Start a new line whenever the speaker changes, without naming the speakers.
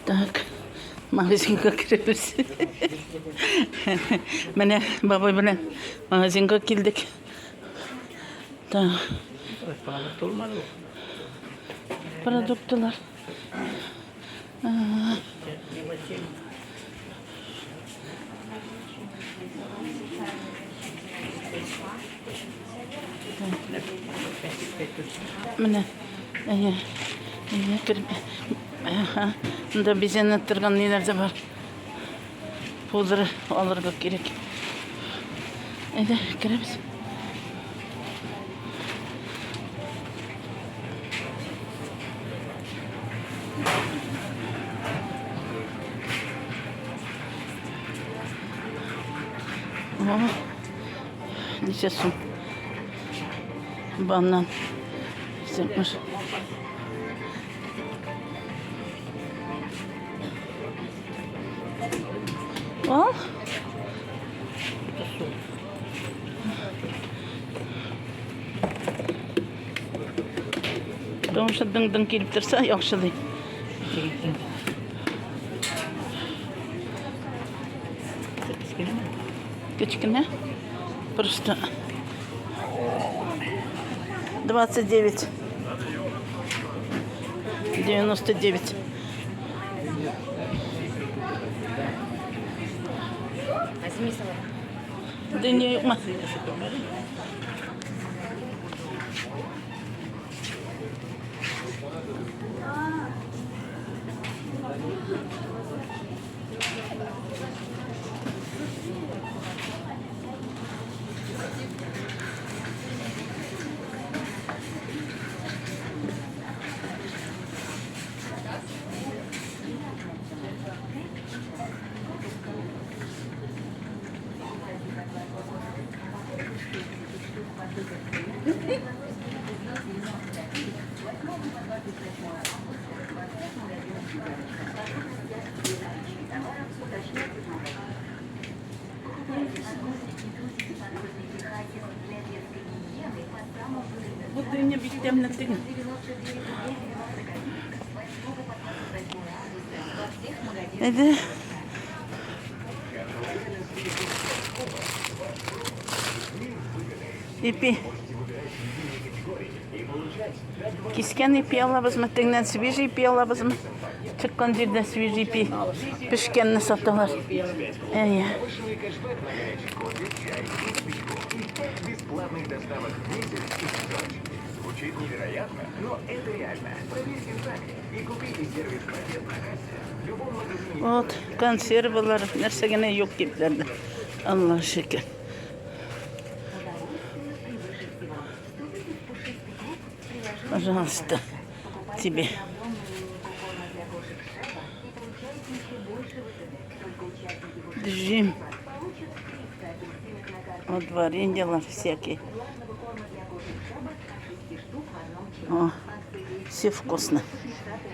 Так, магазинга керәбез. Менә бабай белән магазинга килдек. Так.
Продукт булмады.
Продуктлар. Менә, әйе, әйе, кереп. Аһа, монда бизәнеп торган ниләр дә бар. Пудра алырга кирәк. Әйдә, керәбез. О, ничә сум? Банан. 70. Ал. Потому что дың-дың килеп торса, яхшы ди. Кечкенә. Просто 29. 99.
Возьми салат.
Дыня юкмы? Бу дыня бик тәмле түгел. Әйдә. Ипи. Кискән ипи алабызмы? Тегеннән свежий ипи алабызмы? Чыккан җирдә свежий ипи пешкәнне саталар. Әйе. Вот, консервалар, нәрсә генә юк кипләрдә. Алла шөкер. Пожалуйста, тебе. Джим. Вот варенья всякие. О, все вкусно.